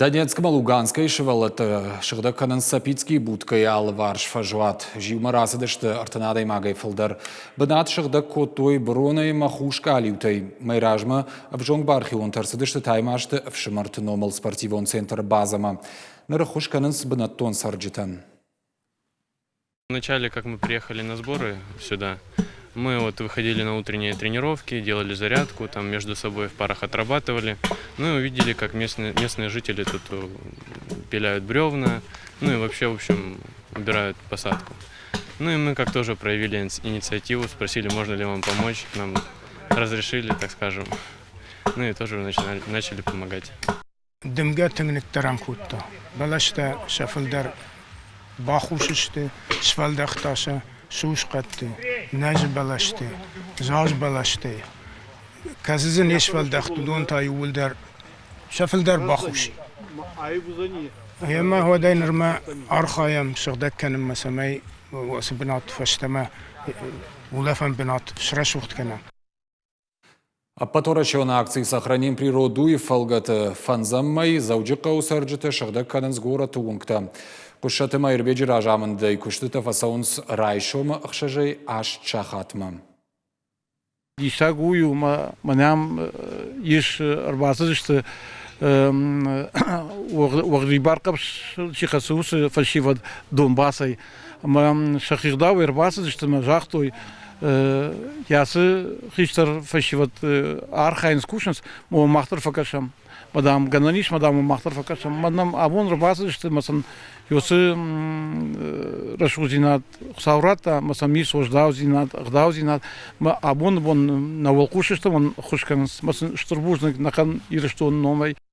Донецк ӕмӕ Луганскӕй сывӕллӕттӕ сыгъдӕг кӕнынц Сапицкийы будкӕйы алыварс фӕзуат. Зиумӕ рацыдысты 30 адӕймагӕй фылдӕр. Бынат сыгъдӕг кодтой быронӕй ӕмӕ хус къалиутӕй. Мӕй размӕ ӕвзонг бархионтӕ ӕрцыдысты Таймазты ӕфсымӕрты номыл спортивон центры базӕмӕ. Ныр ӕххуыс кӕнынц бынӕттон цӕрджытӕн. Вначале, как мы приехали на сборы сюда, мы вот выходили на утренние тренировки, делали зарядку, там между собой в парах отрабатывали. Ну и увидели, как местные жители тут пиляют бревна, ну и вообще, в общем, убирают посадку. Ну и мы как тоже проявили инициативу, спросили, можно ли вам помочь, нам разрешили, так скажем. Ну и тоже начали помогать. Дымгӕ тынг ныддӕрӕн кодта. Бӕлӕстӕ сӕ фылдӕр бахус сты, сфӕлдӕхта сӕ сусхъӕдты, нӕзы бӕлӕсты, заз бӕлӕсты. Кӕцы дзы не сфӕлдӕхт, уыдон та иууылдӕр сӕ фылдӕр бахус. Ӕмӕ уӕдӕй нырмӕ архайӕм сыгъдӕг кӕнынмӕ, цӕмӕй ацы бынат фӕстӕмӕ улӕфӕн бынат срӕсугъд кӕнӕм. Ӕппӕтуӕрӕсеон акци «Сохраним природу»-йы фӕлгӕты фӕндзӕм мӕй Дзӕуджыхъӕуы цӕрджытӕ сыгъдӕг кӕнынц горӕты уынгтӕ. Хъуыссӕты Мӕирбеджы разамындӕй куыстытӕ фӕцӕуынц райсомы 6-ӕй 8 сахатмӕ. Диссаг у, мӕнӕ ам ис ӕрбацыдысты уӕгъдибар хъӕбыс чи хӕцы, уыцы фӕсивӕд Донбассӕй. Ӕмӕ сӕхи гъдауӕй ӕрбацыдысты ӕмӕ загътой, ацы хистӕр фӕсивӕд архайынц, кусынц, ӕмӕ мах дӕр фӕкӕсӕм. Мадам, гӕнӕн ис, мадам, мах дӕр фӕкӕсӕм. Мӕ нӕм абон ӕрбацыдысты ӕмӕ сын уыцы рӕсугъддзинад Хуыцау радта, ӕмӕ сӕм ис уӕздаудзинад, ӕгъдаудзинад. Мӕ абоны бон нӕ уӕлхъус сты, ӕмӕ ӕххуыс кӕнынц. Мӕ сын стыр бузныг нӕхъӕн Ирыстоны номӕй.